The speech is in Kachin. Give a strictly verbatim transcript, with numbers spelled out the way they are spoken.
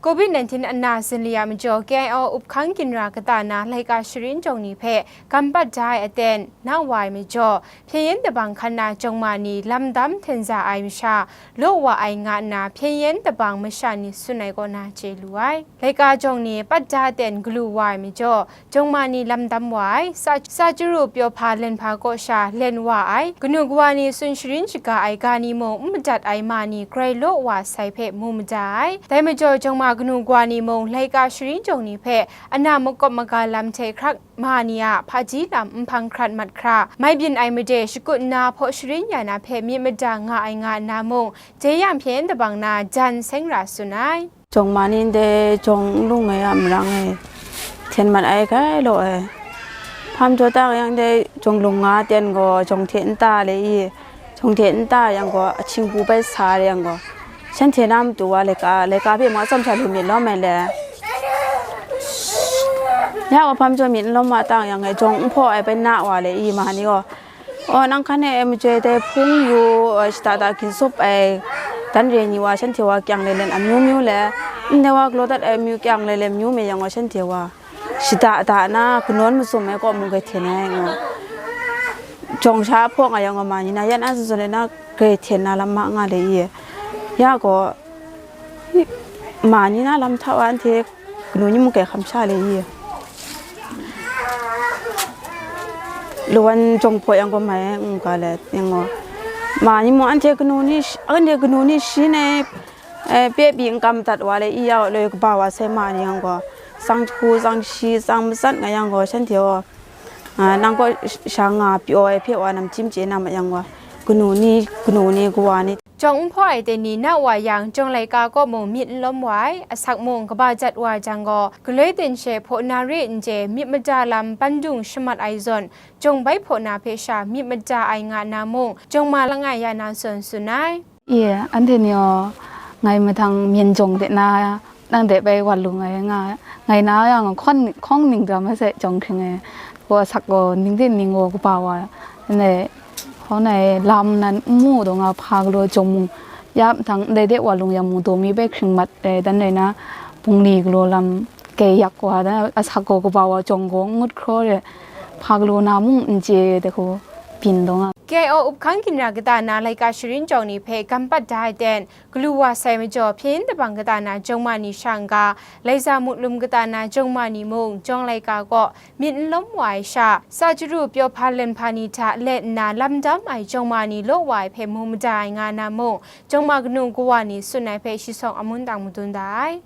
Covid nineteen ana zinli a majaw K I O up hkang ginra kata na laika sharin jawng ni hpe gampat da ai aten na wa ai majaw, hpyen yen dabang hkan na jawng ma ni lam dam hten za ai masha law wa ai nga nna hpyen yen dabang masha ni tsun ai kaw na chye lu ai. Laika jawng ni pat da aten galu wa ai majaw, jawng ma ni lam dam wa ai, sa, sa chyaru pyaw hpa len hpa kaw sha len wa ai, kanu kawa ni tsun sharin shaga ai ga ni mung n madat ai ma ni grai law wa sai hpe mu mada ai. Dai majaw, jawng ma kanu kawa ni mung laika sharin jawng ni hpe ana makawp maga lam hte hkrak ma ni a hpaji lam nhpang hkrat mat hkra, mai byin ai made shakut nna hpaw sharin ya na hpe myit mada nga ai nga nna mung, jeyang hpyen dabang na jan seng ra tsun ai. Jawng ma ni ndai jawng n lung ai a marang e, hten mat ai hkai law ai. Hpa majaw tang yang dai jawng lung nga ten gaw, jawng hte nta le i, jawng hte nta yang gaw, ahkying pu bai sa re yang gaw, shanhte na matu wa laika, laika hpe mung atsam sha lu myit lawm ai le. Ya gaw, hpa majaw myit n lawm wa tang yang e, jawng n hpaw ai bai na wa le i, ma ni gaw, "Oh, nang hkan e ai majoi dai hpung yu, oh, shada da ginsup ai dan re ni wa, shanhte wa kyang lelen amyu myu le, ndai wa galaw dat ai amyu kyang lelen myu me yang gaw, shanhte wa shada da na kanawn masum ai kaw mung grai hten ai," ngu. Jawng sha hpaw nga yang gaw, ma ni na yan an zawn zawn ai na grai hten na lam ma nga le i. Ya gaw, ma ni na lam hta wa anhte kanu ni mung kai hkam sha le i. Lawan jawng hpaw yang gaw mai n ga let yang gaw, ma ni mung anhte kanu ni sh-, anhte kanu ni shi ne, eh, pe pyi n kam dat wa le i, ya loi kaba wa sai ma ni yang gaw, tsang jahku, tsang shi, tsang matsat nga yang gaw, shanhte gaw, ah, nang gaw sh-, sha nga pyaw ai hpe wa namchyim chye na ma yang gaw, kanu ni, kanu ni, kawa ni, jawng n hpaw ai ten ni na wa yang, jawng laika kaw mung myit n lawm wa ai, asak mung kaba jat wa jang gaw, galoi ten she hpaw na re n chye, myit mada lam bandung shamat ai zawn, jawng bai hpaw na hpe sha myit mada ai nga na mung, jawng ma langai ya na zawn tsun ai. Ye, anhte ni gaw ngai mahtang myen jawng de na, nang de bai wa lung ai nga, ngai na yang hkawn, hkawng ning dam masai jawng hkring ai, gaw asak gaw ning de ning gaw kaba wa, ndai, hkaw na e lam nan n mu daw nga hpa galaw jawng mung, ya mahtang ndai de wa lung yang mung daw mi bai hkring mat ai, dan rai na, bungli galaw lam gei yak wa, dan asak gaw kaba wa jawng gaw n ngut hkraw re, hpa galaw na mung n chye de hku byin daw nga. K I O up hkang ginra kata na laika sharin jawng ni hpe gampat da ai ten, galu wa sai majaw, hpyen dabang kata na jawng ma ni sha n-ga, laiza mu lum kata na jawng ma ni mung, jawng laika kaw myit n lawm wa ai sha, sa chyaru pyaw hpa len hpa ni hta let nna lam dam ai jawng ma ni law wa ai hpe mu mada ai nga na mung, jawng ma kanu kawa ni tsun ai hpe shi sawng amun dang madun da ai.